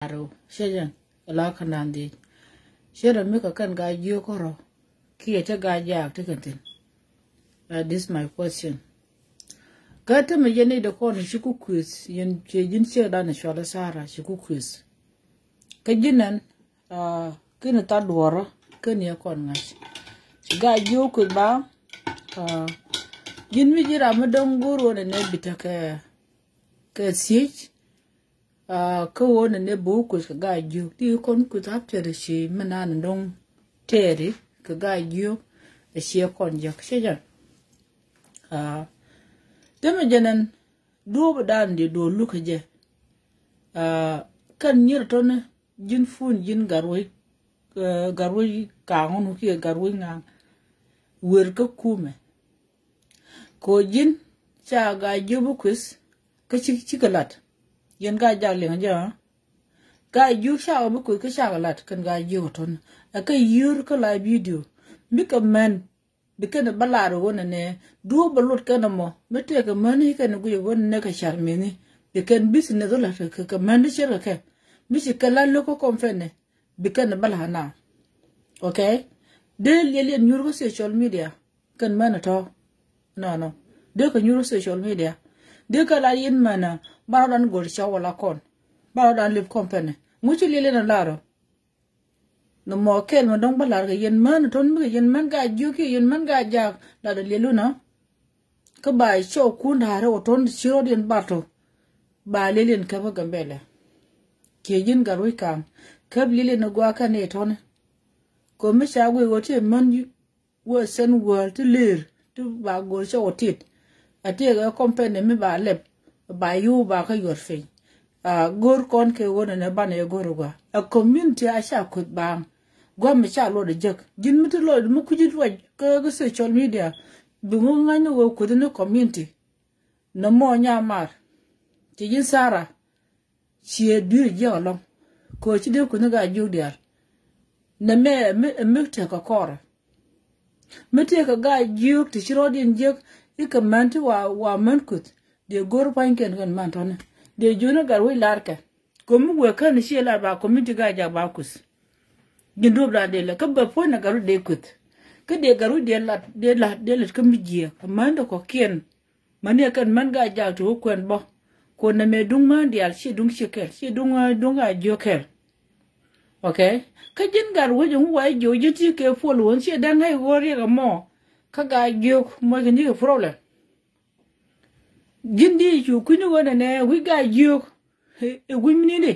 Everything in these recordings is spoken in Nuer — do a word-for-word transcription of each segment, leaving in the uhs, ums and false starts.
Aro cɛ jɛn ala kä nan dhiec. Cɛ rɛ mi kɛ kɛn Gaa-jiök kärɔ kiɛ cɛ Gaa-jaak ti kɛn thin. That is my question. Kä te mi yɛn ni de kɔn ci ku kueth yɛn cɛ ji̱n ciɛ dan cual Sara ci ku kueth. Kä ji̱n nɛn kinɛ tha duɔrɔ kɛn yɛ kɔn ŋa̱c. Ci Gaa-jiök kueth ba ji̱n mi ji̱ ram mi dɔ̱ŋ go̱r wä nɛ nɛ bi tekɛ kɛ thiec. Kä wä nɛ nɛ bo̱o̱ kueth kɛ Gaa-jiök ti kɔn kueth a piɛt ci mi nan dɔ̱ŋ tɛɛri kɛ Gaa-jiök. Ɛ ciɛ kɔn jɛk cɛ jɛn. Te mi jɛn ɛn duɔ̱ɔ̱p dan di duɔ̱ɔ̱p luk kɛ jɛ. Kɛn nyir tɔni ji̱n fun ji̱n Gatwec, Gatwec kaŋun kiɛ Gatwec ŋaŋ. Wer kä kumɛ. Ko ji̱n ca Gaa-jiök bi kueth kä ci cikɛ lat. Yɛn Gaa-jaak liŋ jɛ. Gaa-jiök ca bi kueth kä cakɛ lat kɛn Gaa-jiök tɔn. Ɛ kä yio̱r kä la bidio mi kɛ mɛn bi kɛn bä lar ɣöö nɛ nɛ duɔ̱ɔ̱p bä lot kɛn mɔ mi tëëkɛ män i̱ kɛn guic ɣöö nɛ nɛ kɛ car mini bi kɛn business lat kɛ män di cɛr kɛ kɛ mi ci kɛ la lo̱k kä kɔm fɛn nɛ bi kɛn bä lar na. Okay. Dee liɛl yɛn nyuur kä social media. Kɛn mɛn a tɔ nɔnɔ dee kɛ nyuur kä social media. Dee kɛ la yɛn mɛn a ba rɔ dan go̱r cɔw wala kɔn ba rɔ dan lip kɔn pɛnɛ ŋu ci liɛl yɛn a larɔ. Nɔ mɔ kɛl mɛ dɔŋ bä lar kɛ yɛn män tɔn mi kɛ yɛn män Gaa-jiök kiɛ yɛn män Gaa-jaak la dɔ liɛlu nɔ. Kä ba cɔw kun da̱a̱rɛ wä tɔn ci rɔ̱diɛn bar tɔ. Ba liɛl yɛn käp kä Gambɛlɛ. Kiɛ ji̱n Gatwec ka̱a̱ŋ käp liɛl yɛn a gua̱a̱ kɛn i̱ tɔni. Kɔ mi ca guic wä ti män wä sɛn wäl ti lëër ti ba go̱r cɛ wä tit. A ti kɛ company mi ba lɛp ba yuu ba kä yuɔr piny. A go̱r kɔn kɛ wä nɛ nɛ banɛ yɛ go̱r gua a community a ca kuth baaŋ. Gua mi ca luɔt jek ji̱n mi ti luɔt mi kuci luɔt kä kä social media. Bi ŋu ŋa̱ny ni wä kuth ni community. Nɛ mɔ nya mar ci ji̱n Sara. Ciɛ dui̱r jiɛk alɔŋ kɛ ci dee kuth ni Gaa-jiök diaal. Nɛ mɛ mi mi tëk kɛ kɔrɛ. Mi tëk kɛ Gaa-jiök ti ci rɔɔdiɛn jiɛk i̱ kɛ män ti wa wa män kuth. Dee go̱r pa̱nykiɛn kɛn man tɔni dee jiöni Gatwec lar kɛ. Komi wëë kän ciɛ lar ba community Gaa-jaak ba kuth. Ji̱n duɔ̱p dan dee lɛ kä bɛ puɔ̱ny nɛ Gatwec dee kuth. Kä dee Gatwec dee lat dee lat dee lat kä mi jiɛk män ti kɔ̱kiɛn. Mäni ɛ kɛn män Gaa-jaak ti wä kuɛn bä. Kuɔn nɛ mɛ duŋ män diaal ci duŋ ci kɛl ci duŋ duŋ Gaa-jiök kɛl. Okay. Kä ji̱n Gatwec ŋu wa ji̱ jiök ji̱ ti kɛ puɔl wä ci dɛŋ ŋäc wä riɛk ɛmɔ. Kä Gaa-jiök mɔc kɛ ni kɛ problem. Ji̱n di cu kui̱ni wä nɛ nɛ wi̱c Gaa-jiök. Ɛ wi̱c mi ni di.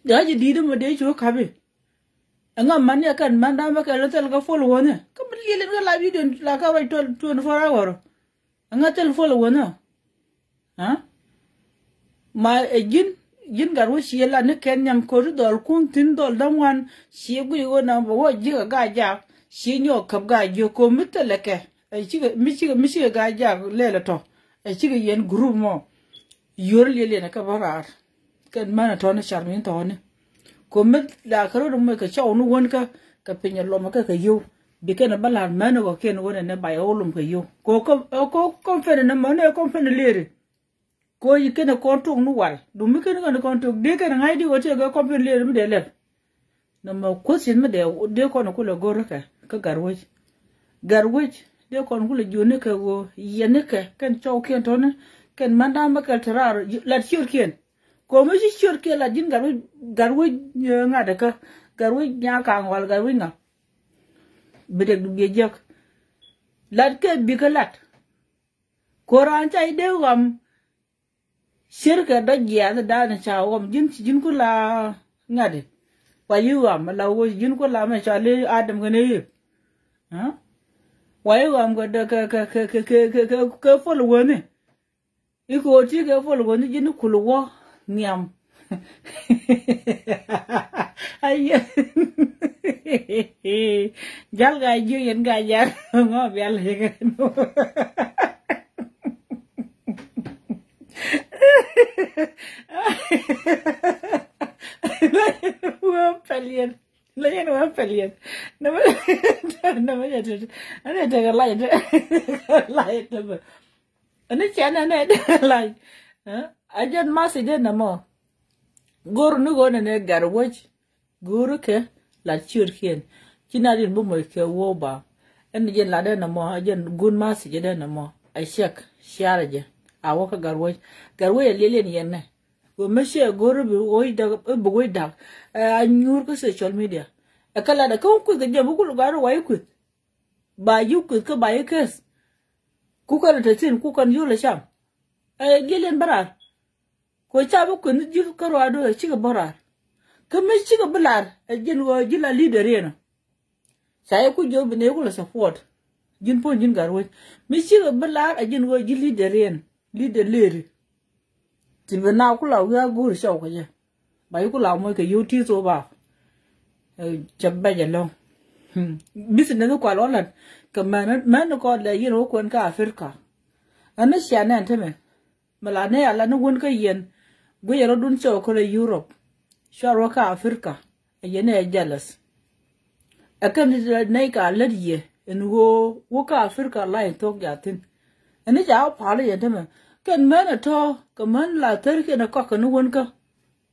Gaa ji̱ di̱i̱t ɛmɔ dee cu kapi. Ɛŋa man ni a kɛn man da̱a̱m bä kɛl thil kä puɔl wä ni kä mi liɛl in kä la video la kä ruac twenty four hour. Ɛŋa thil puɔl wä ni. Ma ɛ ji̱n ji̱n Gatwec ciɛ la ni kɛn nyam ko̱ri dhɔl kun thi̱n dhɔl da̱ŋ wan. Ciɛ guic ɣöö na bɛ wä ji̱ kɛ Gaa-jaak. Ciɛ nyɔk käp Gaa-jiök ko̱ mi thilɛ kɛ. Ɛ cikɛ mi cikɛ mi cikɛ Gaa-jaak lɛl ɛ tɔ. Ɛ cikɛ yɛn group mɔ. Yuɔr liɛl yɛn ɛ kɛ bä raar. Kɛn män ɛ tɔni car mi tɔni. Ko̱ mi la kɛ rot mɔ kɛ cɔw ni wän kä kɛ piny ɛ lɔm kä kɛ yio̱w. Bi kɛn ɛ bä la̱r män ɛ kɔ̱kiɛn wän ɛ ni bay ɛ wä lom kɛ yio̱w ko̱ ko̱ ko̱ kɔm pɛn ɛ ni mɔ ni ɛ kɔm pɛn ɛ lëri. Ko̱ yi kɛn ɛ kɔn tok ni wal dumi kɛn kɛn kɔn tok dee kɛn ɛ ŋa̱c di wä ti ɛ kɛ kɔm pɛn ɛ lëri mi dee lɛp. Nɔmɔ question mi dee dee kɔn kulɛ go̱r kɛ kä Gatwec. Gatwec dee kɔn kulɛ jiöni kɛ ɣöö yɛni kɛ kɛn cɔwkiɛn tɔni. Kɛn män da̱a̱m bä kɛl te raar lat ciötkiɛn. Ko̱mi ci ciötkiɛn lat ji̱n Gatwec Gatwec ŋa̱t kä Gatwec nyaakaŋ wal Gatwec ŋa̱. Bi dek du biɛ jiäk. Lat kɛ bikɛ lat. Ko̱ raan ca i̱ dee ɣɔm. Cirkɛ dɔ̱ jiath dan ca ɣɔm ji̱n ci ji̱n ku la ŋa̱di. Wa yi ɣɔm la wä ji̱n ku la mɛ ca li Adam kɛ ni yip. Wa yi ɣɔm kɛ dee kɛ kɛ kɛ kɛ kɛ kɛ kɛ kɛ fol wäni. I̱ kɛ wä ti kɛ fol wäni ji̱n kul wä nhiam. Aye. Jal Gaa-jiök yɛn Gaa-jaak ŋɔ bial yɛ kɛ. Wä pɛl yɛn. La yɛn wä pɛl yɛn. Nä mɛ nä mɛ jɛ tɛ. Nä tɛ kɛ lay tɛ. Lay tɛ bä. Ani cɛ nɛ nɛ dee lac. A jɛn message dee nɛ mɔ. Go̱r ni ɣöö nɛnɛ Gatwec go̱o̱ri kɛ lat ciötkiɛn. Ci na rin bi moc kɛ wuɔ̱w ba. Ɛn jɛn lat ɛn ɛmɔ, ɛ jɛn gun message ɛn ɛmɔ. Ɛ ciɛk ciarɛ jɛ. A wä kä Gatwec. Gatwec ɛ liɛliɛn yɛn nɛ. Wä mi ciɛ go̱o̱ri bi woc dak, bi woc dak. Ɛ a nyuur kä social media. Ɛ kɛ lat ɛ kä wä kueth kɛ jɛ bi kul gat rɔ wa i̱ kueth. Ba ji̱ kueth kä ba i̱ keth. Ku kɛn ɛ te thin ku kɛn yol ɛ cam. Ɛ liɛliɛn bä raar. Kɛ ca bi kueth ni ji̱ kä ruaadu ɛ cikɛ bä raar. Kä mi cikɛ bi lar ɛ ji̱n ɣöö ji̱ la leader riɛn ɔ. Ca yɛ ku jiök bi nɛy ku la support. Ji̱n puɔ̱ny ji̱n Gatwec. Mi cikɛ bi lar ɛ ji̱n ɣöö ji̱ leader riɛn. Leader leri. Ti bi na ku la wi̱i̱ a go̱o̱ri cɔw kɛ jɛ. Ba yi ku la moc kɛ yio̱w ti̱i̱ thok ba. Cɛ bɛc ɛlɔ̱ŋ. Business ni kual wä lat kɛ mɛn, mɛn ni kɔn lɛ yɛn wä kuɛn kä Africa. Ɛn ni cia nɛn temɛ. Mi la nɛ ala ni wän kä yɛn. Guiyɛ rɔ̱dun cɔw kä lɛ Europe. Cuar wä kä Africa. Ɛ yɛn ɛ jealous. Ɛ kɛn nɛy ka lät yɛ ɛn ɣöö wä kä Africa la in thok ya thi̱n. Ɛn ni ca wä pal yɛn temɛ. Kɛn mɛn ɛ tɔ̱ kɛ mɛn la thär kiɛn ɛ kɔk kɛ ni wän kä.